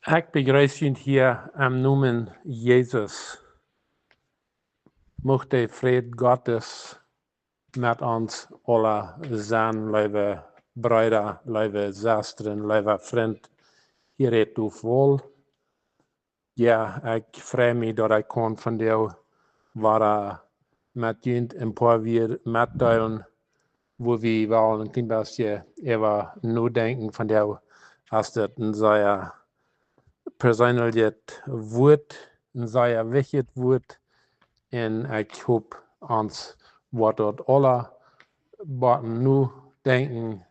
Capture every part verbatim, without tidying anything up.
Ekj bejreess junt hia em Nomen Jesus. Mucht de Fräd Gottes met ons aula sennen, leewe Breeda, leewe Sestren, leewa Frint, hia rät du woll. Jo, ekj frei mie, daut ekj kaun vondoag wada met junt een poa Wieed metdeelen, wua wie wellen een kjlien bät äwa nodenkjen vondoag, aus daut een sea perseenlichet Wuat, een sea wichtjet Wuat. Un ekj hop, ons woat daut aula bie nodenkjen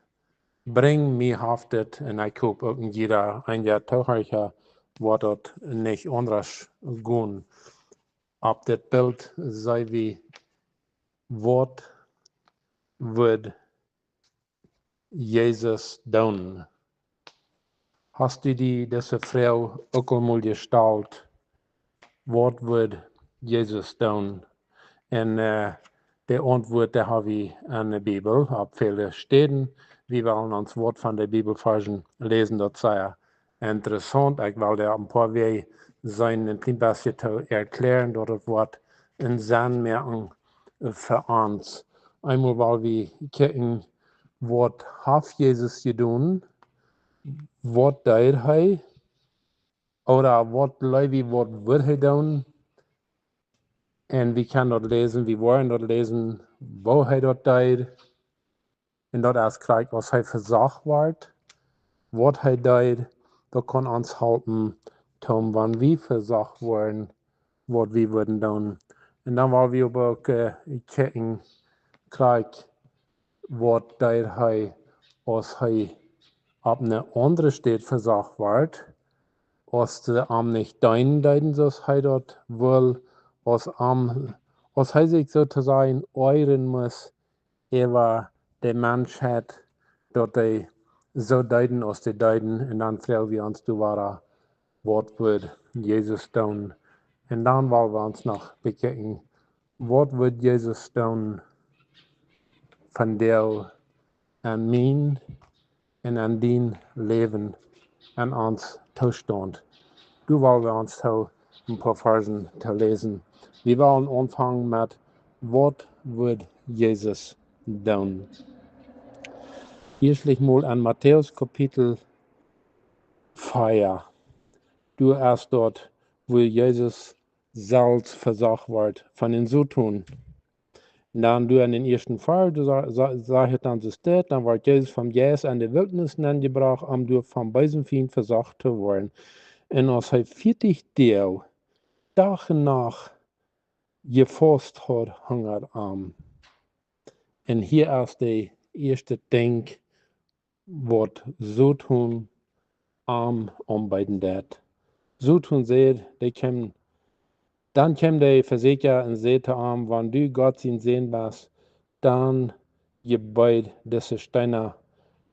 brinjen. Mie haft et, un ekj hop uk een jieda, een jieda Toohorcha, woat daut nich aundasch gonen. Opp dit Bilt see wie, waut wudd Jesus doonen? Hast du die dise Froag uk aul mol jestalt? Waut wudd Jesus doonen? Un, äh, de Auntwuat, dee ha wie en de Bibel opp väle Städen. Wie wellen ons waut von de Bibelvarsch läsen, daut es sea interessaunt. Ekj well doa een poa Wäaj seenen, een kjlien bät to erkjläaren, daut et woat een Senn moaken fa ons. Eemol well wie kjikjen, waut haft Jesus jedonen, waut deed hee, ooda waut leew wie, waut wudd hee doonen. Un wie kjennen daut läsen, wie woaren daut läsen, woo hee daut deed. Un daut es krakjt aus hee vesocht wort, waut hee deed, daut kaun ons halpen, toom wan wie vesocht woaren, waut wie wudden doonen. Un dan well wie oba uk, äh, kjikjen, krakjt waut deed hee, aus hee opp eene aundre Städ vesocht wort, aus see am nich deenen deeden, soo aus hee daut wull, aus am, aus hee sikj soo to sajen oajren must äwa de Menschheit, daut dee soo deeden aus dee deeden. Un dan froag wie ons doa wada, waut wudd Jesus doonen? Un dan well wie ons noch bekjikjen, waut wudd Jesus doonen vondoag en mien un en dien Läwen, en ons Toostaunt. Doa well wie ons too een poa Varsch to läsen. Wie wellen aunfangen met, waut wudd Jesus doonen? Ieeschtlich mol en Matäus Kapitel vea. Doa es daut, wua Jesus selfst vesocht wort von dän Soton. Un dan doa en dän ieeschten Varsch, doa sa-, sa-, sajcht et dan soo, dan wort Jesus vom Jeist en de Wiltnis nenjebrocht, om doa vom beesen Fient vesocht to woaren. Un aus hee vieetich Doag, Dach un Nacht jefaust haud, hungad am. Un hia es daut ieeschte Dinkj, waut Soton am aunbeeden deed. Soton säd, dee kjeem, dan kjeem de Vesäakja un säd to am: "Wan du Gott sien Sän best, dan jebeed dise Steena,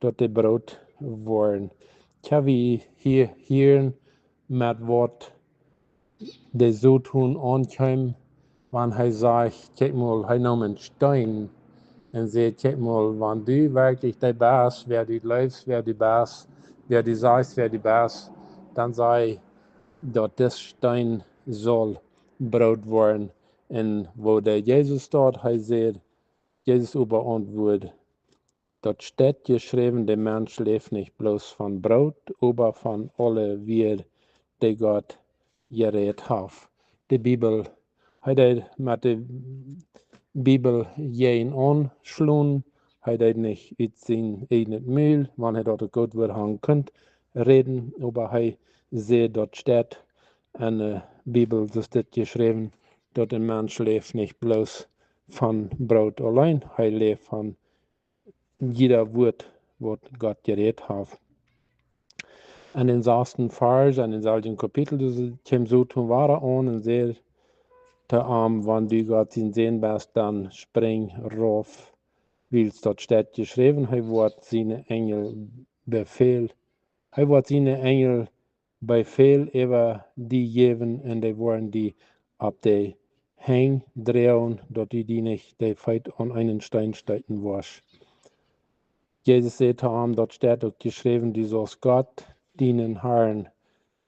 daut dee Broot woaren." Kjenn wie hia hieren, met waut de Soton aunkjeem, wan hee sajcht, kjikj mol, hee neem een Steen un säd: "Kjikj mol, wan du werkjlich dee best, wäa du jleefst, wäa du best, wäa du sajchst, wäa du best, dan saj, daut dis Steen saul Broot woaren." Un woo de Jesus daut, hee säd, Jesus oba auntwuad: "Daut steit jeschräwen, de Mensch läft nich bloos von Broot, oba von aule Wieed, dee Gott jerät haft." De Bibel, hee deed met de Bibel jäajen aunschlonen, hee deed nich ut sien eejnet Mul, wan hee daut uk goot wudd han kunt räden, oba hee säd, daut steit en de Bibel, daut steit jeschräwen, daut een Mensch läft nich bloos von Broot auleen, hee läft von jieda Wuat, waut Gott jerät haft. En dän sasten Varsch, en dän selwjen Kapitel, doa kjeem Soton wada aun un säd to am: "Wan du Gott sien Sän best, dan sprinj rauf, wiels daut steit jeschräwen, hee woat siene Enjel Befäl, hee woat siene Enjel Befäl äwa die jäwen un dee woaren die opp de Henj droagen, daut du die nich de Feet aun eenen Steen stoten woascht." Jesus säd to am: "Daut steit uk jeschräwen, du saust Gott, dienen Harn,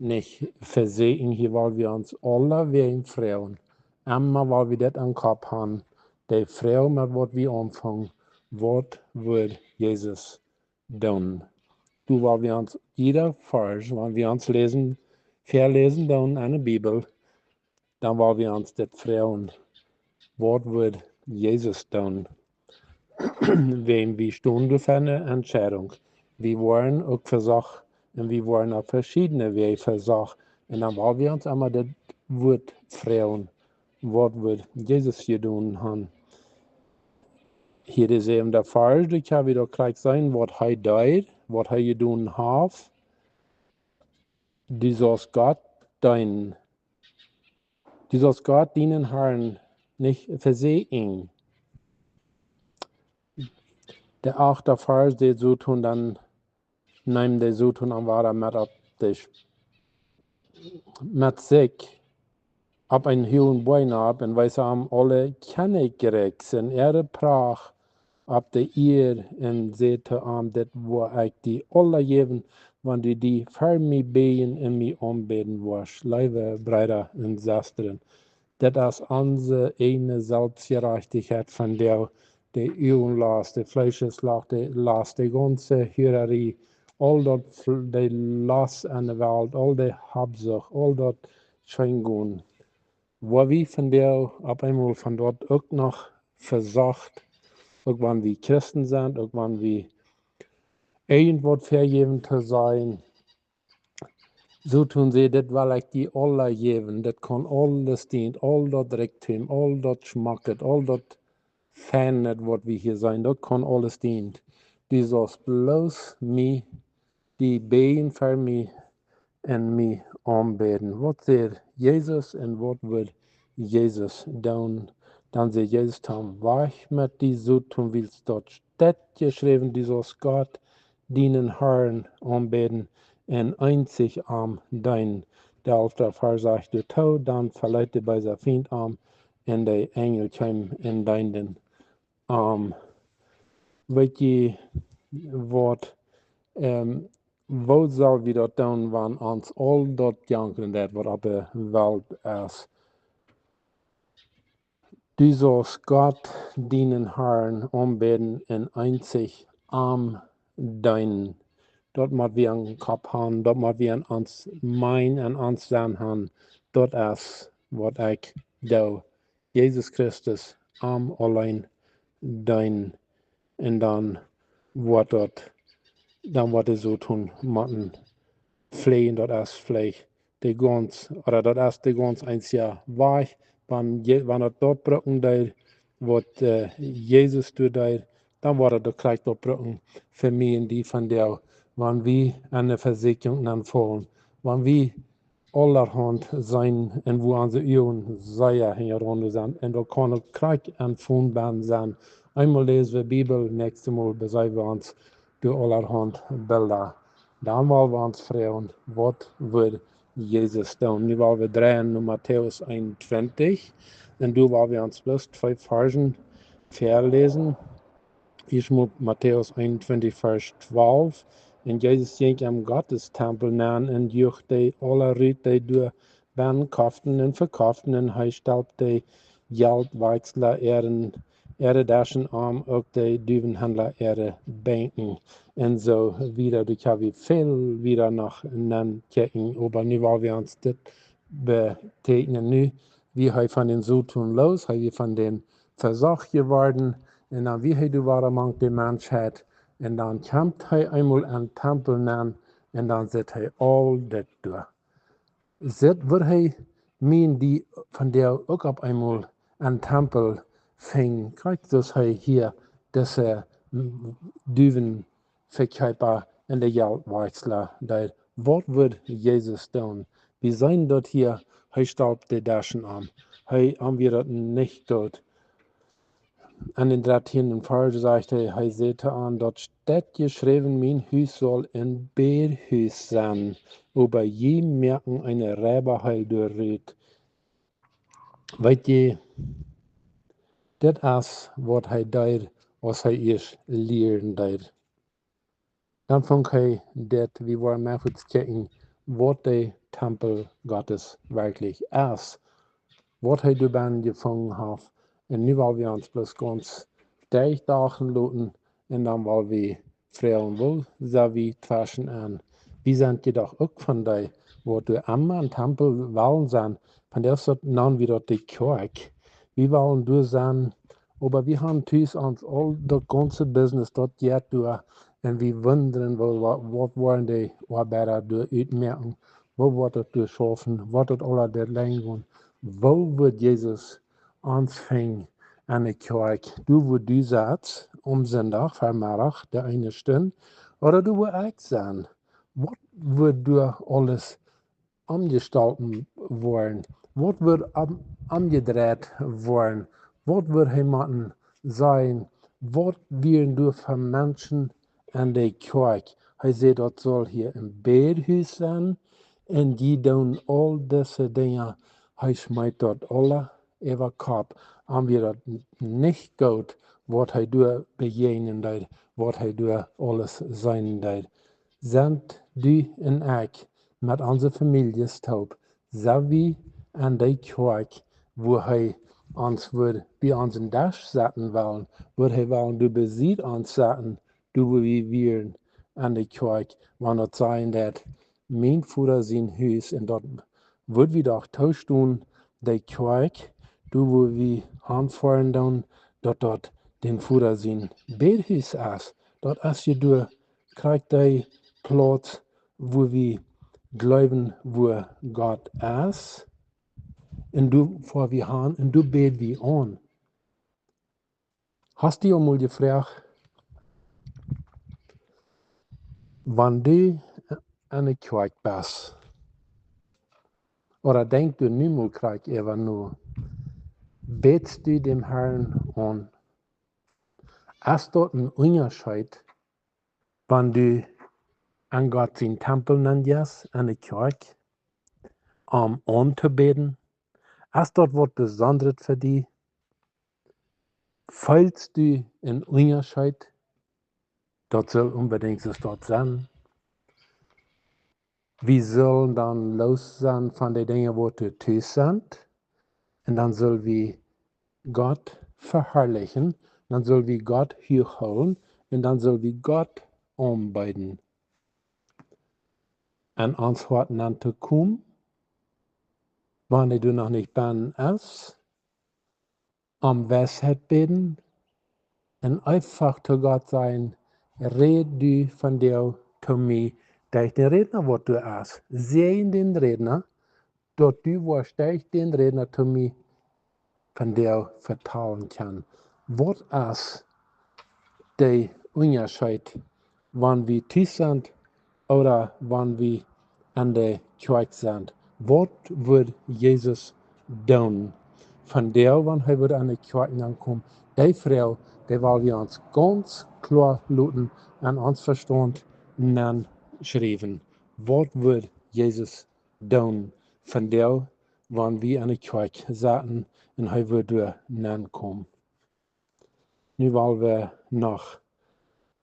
nich vesieekjen, hia well wie ons aule wäajen froagen. Emma well wie dit aum Kopp haben, de Froag met waut wie aunfangen, waut wudd Jesus doonen? Doa well wie ons jieda Varsch, wan wie ons läsen, väaläsen doonen en de Bibel, dan well wie ons dit froagen, waut wudd Jesus doonen? Wäajen wie stonen doa ver eene Entscheidunk. Wie woaren uk vesocht un wie woaren opp veschiedne Wäaj vesocht. Un dan well wie ons emma dit Wuat froagen, waut wudd Jesus jedonen haben? Hia de säwende Varsch, doa kjenn wie doch jlikj seenen, waut hee deed, waut hee jedonen haft. Du saust Gott deenen. Du saust Gott, dienen Harn, nich vesieekjen. De achte Varsch, de Soton dan neem de Soton am wada met opp de Sch-, met sikj opp eenen huagen Boajch opp un wies am aule Kjennichrikjs un äare Pracht opp de Ieed un säd to am: Dit woa ekj die aula jäwen, wan du die ver mie bäjen un mie aunbäden woascht. Leewe Breeda un Sestren, dit es onse ieejne Selfstjerajchtichkjeit von de, de Uagenlast, de Fleescheslost, de Lost, de gaunze Hurarie, aul daut, de Lost aun de Welt, aul de Habsucht, aul daut Scheengonen. Woa wie von de opp eemol von daut uk noch vesocht, uk wan wie Christen sent, uk wan wie irjentwaut vejäwen to sennen, Soton säd: Dit well ekj die aula jäwen, dit kaun aules dienen, aul daut Rikjdom, aul daut Schmocket, aul daut Feinet, waut wie hia seenen, daut kaun aules dienen. Du saust bloos mie, die bäjen ver mie un mie aunbäden. Waut säd Jesus un waut wudd Jesus doonen? Dan säd Jesus to am: Wajch met die, Soton, wiels daut steit jeschräwen: Du saust Gott, dienen Harn, aunbäden un eenzich am deenen. De alfta Varsch sajcht doatoo: Dan veleet de beesa Fient am un de Enjel kjeemen un deenden am. Weet jie waut, ähm, woo sell wie daut doonen, wan ons aul daut jankren deit, waut opp de Welt es? Du saust Gott, dienen Harn, aunbäden un eenzich am deenen. Daut mott wie aum Kopp haben, daut mott wie aun ons meenen, aun ons Senn haben. Daut es waut ekj doo. Jesus Christus, am auleen deenen. Un dan woat daut, dan woat de Soton motten fleejen, daut es veleicht de gaunz, ooda daut es de gaunz eensja Wajch, wan je-, wan daut daut brucken deed, waut, äh, Jesus doa deed, dan woat daut uk krakjt daut brucken fa mie un die vondoag, wan wie aun de Vesieekjunk nenfaulen, wan wie aulahaunt seenen un woo onse Uagen sea hinjaraun sent. Un daut kaun uk krakjt aun Phone bennen sennen. Eemol läs wie Bibel, näakjstet Mol beseeh wie ons derch aulahaunt Bilda. Dan well wie ons froagen, waut wudd Jesus doonen? Nu well wie dreien no Matäus eenuntwintich. Un doa well wie ons bloos twee Varschen väaläsen. Ieescht mol Matäus eenuntwintich, Varsch twalf. Un Jesus jinkj em Gottestempel nenn un juach dee aula rut, dee doa bennen koften un vekoften, un hee stelpt de Jeltwakjsla äaren, äare Deschen om, uk de Duwenhandla äare Benkjen, un soo wieda. Doa kjenn wie väl wieda noch nenkjikjen, oba nu well wie ons dit betäkjnen. Nu wia hee von dän Soton loos, hee wia von dän vesocht jeworden, un dan wia hee doa wada mank de Menschheit, un dan kjemt hee eemol em Tempel nenn, un dan sitt hee aul dit doa. Sitt, wudd hee mie un die vondoag uk opp eemol em Tempel finjen, krakjt soo aus hee hia dise, mm, Duwenvekjeepa un de Jeltwakjsla deed? Waut wudd Jesus doonen? Wie seenen daut hia, hee stelpt de Deschen om. Hee, am wia daut nich doot. En dän dartieenden Varsch sajcht hee, hee säd to an: Daut steit jeschräwen: Mien Hus saul een Bädhus sennen, oba jie moaken eene Reibaheil doarut. Weet jie, dit es waut hee deed, aus hee ieescht lieren deed. Dan funk hee dit, wie woaren mea fuaz kjikjen, waut de Tempel Gottes werkjlich es, waut hee doa bennen jefungen haft. Un nu well wie ons bloos gaunz derchdachen loten un dan well wie froagen, woo sent wie tweschen enn? Wie sent je doch uk von dee, waut doa emma een Tempel wellen sennen. Von dee es daut, nanen wie daut de Kjoakj. Wie wellen doa sennen, oba wie haben tus ons aul daut gaunze Business, daut jeit doa. Un wie wundren, woo, wa-, waut woaren de Oabeida doa utmoaken? Woo woat daut doa schaufen? Woat daut aula doa lenj gonen? Woo woat Jesus ons finjen enne Kjoakj? Doa, wua du sitst, aum Sindach Vemeddach, de eene Stund, ooda doa, wua ekj sie? Waut woat doa aules omjestalt woaren? Waut woat om-, omjedreit woaren? Waut woat hee motten sajen? Waut wieren doa fa Menschen enne Kjoakj? Hee säd, daut saul hia een Bädhus sennen, un jie doonen aul dise Dinja. Hee schmeet daut aula äwa Kopp. Am wia daut nich goot, waut hee doa bejäajnen deed, waut hee doa aules seenen deed. Sent du un ekj met onse Famieljes toop, sent wie enne Kjoakj, wua hee ons woat bie onsen Desch setten wellen, woat hee wellen doa besied ons setten, doa wua wie wieren enne Kjoakj, wan daut sajen deed, mien Voda sien Hus, un daut woat wie doch toostonen, de Kjoakj, doa wua wie hanfoaren doonen, daut daut dän Voda sien Bädhus es. Daut es je doa krakjt de Plauz, wua wie jleewen, wua Gott es. Un doa foa wie han un doa bäd wie aun. Hast du aul mol jefroacht, wan du enne Kjoakj best, ooda denkjst du nu mol krakjt äwa no, bätst du däm Harn aun? Es daut een Unjascheet, wan du en Gott sien Tempel nenjeist, enne Kjoakj, om auntobäden? Es daut waut Besondret fa die? Feelst du een Unjascheet? Daut saul onbedinjt soo daut sennen. Wie sellen dan loos sennen von de Dinja, waut doa tus sent. Un dan sell wie Gott veharlichen, dan sell wie Gott huach hoolen, un dan sell wie Gott aunbäden. En ons Hoat nenn to komen, wan hee doa noch nich bennen es, om Weisheit bäden, un eefach to Gott sajen: Räd du vondoag to mie derch dän Rädna, waut doa es. Säajen dän Rädna, daut du woascht derch dän Rädna to mie vondoag vetalen kjennen. Waut es de Unjascheet, wan wie tus sent ooda wan wie enne Kjoakj sent? Waut wudd Jesus doonen? Vondoag, wan hee wudd enne Kjoakj nenn komen, dee Froag, dee well wie ons gaunz kloa loten en ons Vestaunt nenschriewen. Waut wudd Jesus doonen vondoag, wan wie enne Kjoakj sitten un hee wudd doa nenn komen? Nu well wie noch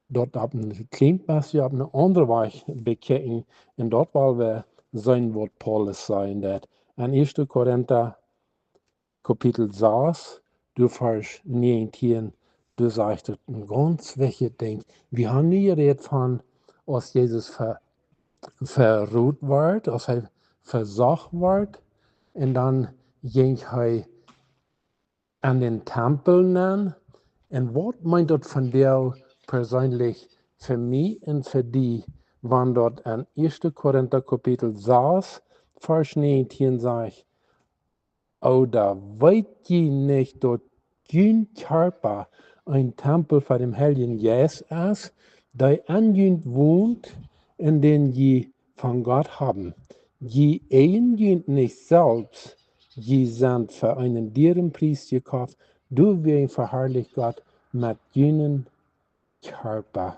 daut opp een kjlien bät opp eene aundre Wies bekjikjen, un daut well wie seenen, waut Paulus sajen deed. En Ieeschte Korinta, Kapitel sas, doa Varsch näajentieen, doa sajcht et een gaunz wichtjet Dinkj. Wie haben nu jerät von, aus Jesus ve-, veroot wort, aus hee vesocht wort, un dan jinkj hee en dän Tempel nenn. Un waut meent daut vondoag perseenlich fa mie un fa die, wan daut en Ieeschte Korinta Kapitel sas, Varsch näajentieen sajcht: Ooda weet jie nich, daut jun Kjarpa een Tempel von däm Heiljen Jeist es, dee en junt wont un dän jie von Gott haben? Jie eajen junt nich selfst, jie sent fa eenen dieren Pries jekoft, doawäajen veharlicht Gott met junen Kjarpa.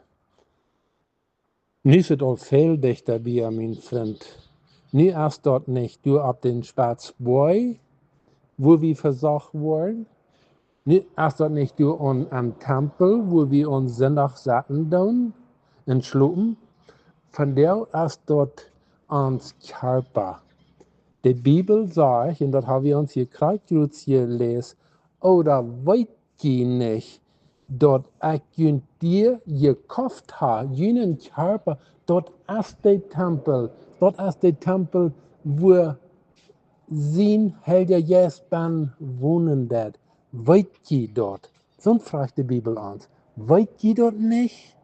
Nu es et aul väl dichta bie, mien Frint. Nu es daut nich doa opp dän Spetz Boajch, wua wie vesocht woaren. Nu es daut nich doa aun, aum Tempel, wua wie aun Sindach sitten doonen un schlopen. Vondoag es daut ons Kjarpa. De Bibel sajcht, un daut hab wie ons hia krakjt jrods jeläst, ooda weet jie nich, daut ekj junt dea jekoft hab, junen Kjarpa, daut es de Tempel, daut es de Tempel, wua sien Heilja Jeist bennen wonen deit. Weet jie daut? Soont frajcht de Bibel ons. Weet jie daut nich?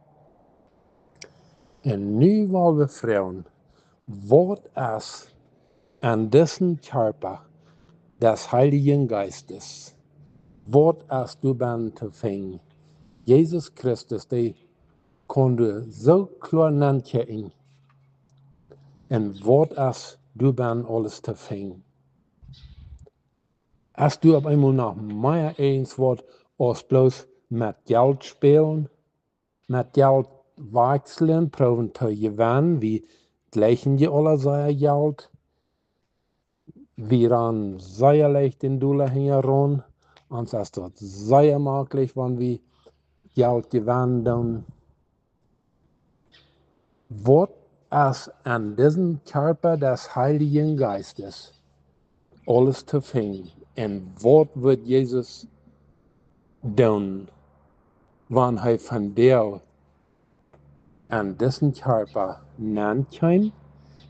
Un nu well wie froagen, waut es aun disen Kjarpa des Heiljen Jeistes? Waut es doa bennen to finjen? Jesus Christus, dee kunn doa soo kloa nenkjikjen. Un waut es doa bennen aules to finjen? Es doa opp eemol noch mea eens waut aus bloos met Jelt spälen, met Jelt wajchslen, proowen to jewennen? Wie jlikjen je aula sea Jelt. Wie rannen sea leicht dän Dola hinjaraun. Ons es daut sea maklich, wan wie Jelt jewennen doonen. Waut es aun disen Kjarpa des Heiljen Jeistes aules to finjen? Un waut wudd Jesus doonen, wan hee vondoag aun disen Kjarpa nenkjeem?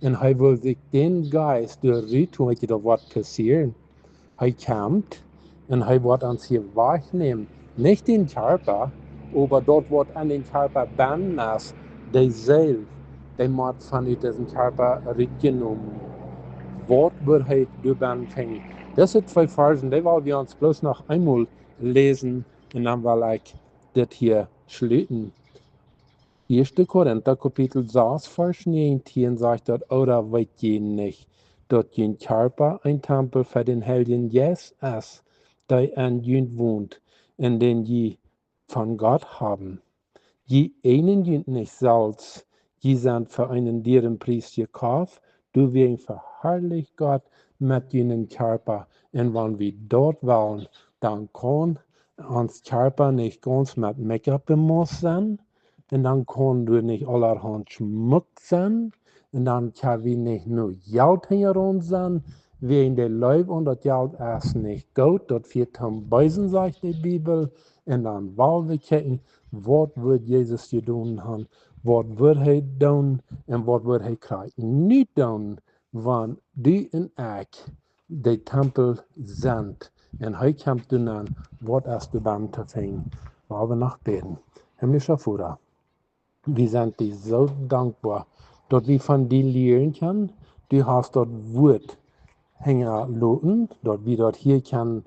Un hee wull sikj dän Jeist doa rut, weet jie, daut woat passieren. Hee kjemt un hee woat ons hia wajchnämen. Nich dän Kjarpa, oba daut waut aun dän Kjarpa bennen es, de Seel, dee woat von ut disen Kjarpa rutjenomen. Waut wudd hee doa bennen finjen? Dise twee Varschen, dee well wie ons bloos noch eemol läsen un dan well ekj dit hia schluten. Ieeschte Korinta Kapitel sas, Varsch näajentieen sajcht daut: Ooda weet jie nich, daut jun Kjarpa een Tempel fa dän Heiljen Jeist es, dee aun junt wont, un dän jie von Gott haben? Jie eenen junt nich selfst, jie sent fa eenen dieren Pries jekoft, doawäajen veharlicht Gott met junen Kjarpa. Un wan wie daut wellen, dan kaun ons Kjarpa nich gaunz met Make-up bemust sennen. Un dan kaun doa nich aulahaunt Schmuck sennen. Un dan kjenn wie nich no Jelt hinjaraun sennen. Wäajen de Leew aun daut Jelt es nich goot, daut fieet toom Beesen, sajcht de Bibel. Un dan well wie kjikjen, waut wudd Jesus jedonen haben, waut wudd hee doonen un waut wudd hee krakjt nu doonen, wan du un ekj de Tempel sent. Un hee kjemt doa nenn, waut es doa bennen to finjen? Well wie noch bäden. Himmlischa Voda, wie sent die soo dankboa, daut wie von die lieren kjennen. Du hast daut Wuat hinjaloten, daut wie daut hia kjennen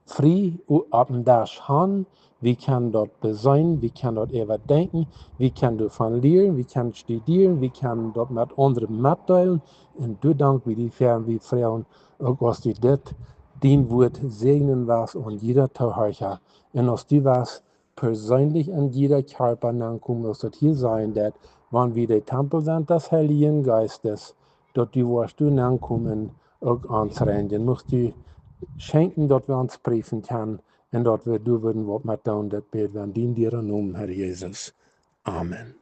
frie u-, opp dän Desch han. Wie kjennen daut beseenen, wie kjennen daut äwadenkjen, wie kjennen doavon lieren, wie kjennen studieren, wie kjennen daut met aundre metdeelen. Un doa dank wie die fa, wie froagen uk, aus du dit, dien Wuat säajnen wurscht aun jieda Toohorcha. Un aus du wurscht perseenlich aun jieda Kjarpa nenkomen, aus daut hia sajen deit, wan wie de Tempel sent des Heiljen Jeistes, daut du wurscht doa nenkomen, uk ons reinjen. Muchst du schenkjen, daut wie ons priefen kjennen un daut wie doa wudden waut met doonen, daut bäd wie en dien dieren Nomen, Herr Jesus. Amen.